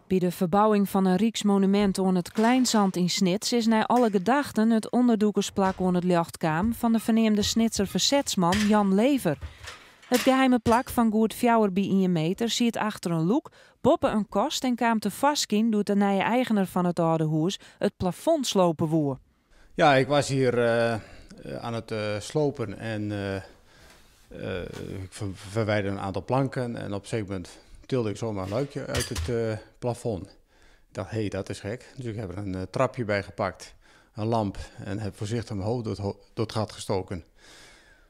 By de ferbouwing fan in ryksmonumint oan it Kleinzand yn Snits is nei alle gedachten it ûnderdûkersplak oan it ljocht kaam fan de ferneamde Snitser fersetsman Jan Lever. It geheime plak fan goed fjouwer by ien meter siet achter in lûk boppe in kast en kaam tefoarskyn doe't de nije eigener fan it âlde hûs it plafond slope woe. Ja, ik was hier aan het slopen en ik verwijderde een aantal planken en op een zeker moment tilde ik zomaar een luikje uit het plafond. Ik dacht, hé, dat is gek. Dus ik heb er een trapje bij gepakt, een lamp en heb voorzichtig mijn hoofd door het gat gestoken.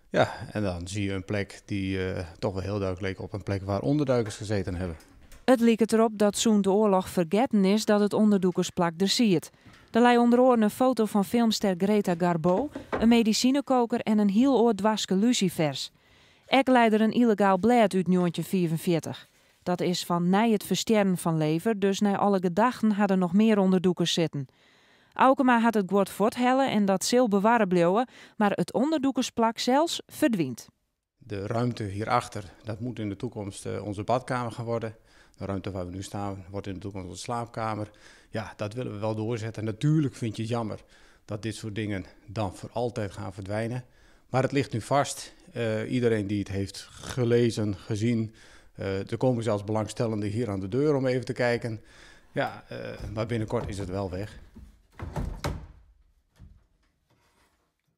Ja, en dan zie je een plek die toch wel heel duidelijk leek op een plek waar onderduikers gezeten hebben. It liket derop dat sûnt de oarloch fergetten is dat it ûnderdûkersplak der siet. Der lei ûnder oaren in foto fan filmster Greta Garbo, in medisinekoker en in hiel oar doaske lusifers. Ek lei der in yllegaal blêd út 1945. Dat is fan nei it ferstjerren fan Lever, dus nei alle gedachten ha der noch mear ûnderdûkers sitten. Aukema hat it guod fuorthelle en dat sil bewarre bliuwe, mar it ûnderdûkersplak sels ferdwynt. De ruimte hierachter, dat moet in de toekomst onze badkamer gaan worden. De ruimte waar we nu staan wordt in de toekomst onze slaapkamer. Ja, dat willen we wel doorzetten. Natuurlijk vind je het jammer dat dit soort dingen dan voor altijd gaan verdwijnen. Maar het ligt nu vast. Iedereen die het heeft gelezen, gezien. Er komen zelfs belangstellenden hier aan de deur om even te kijken. Ja, maar binnenkort is het wel weg.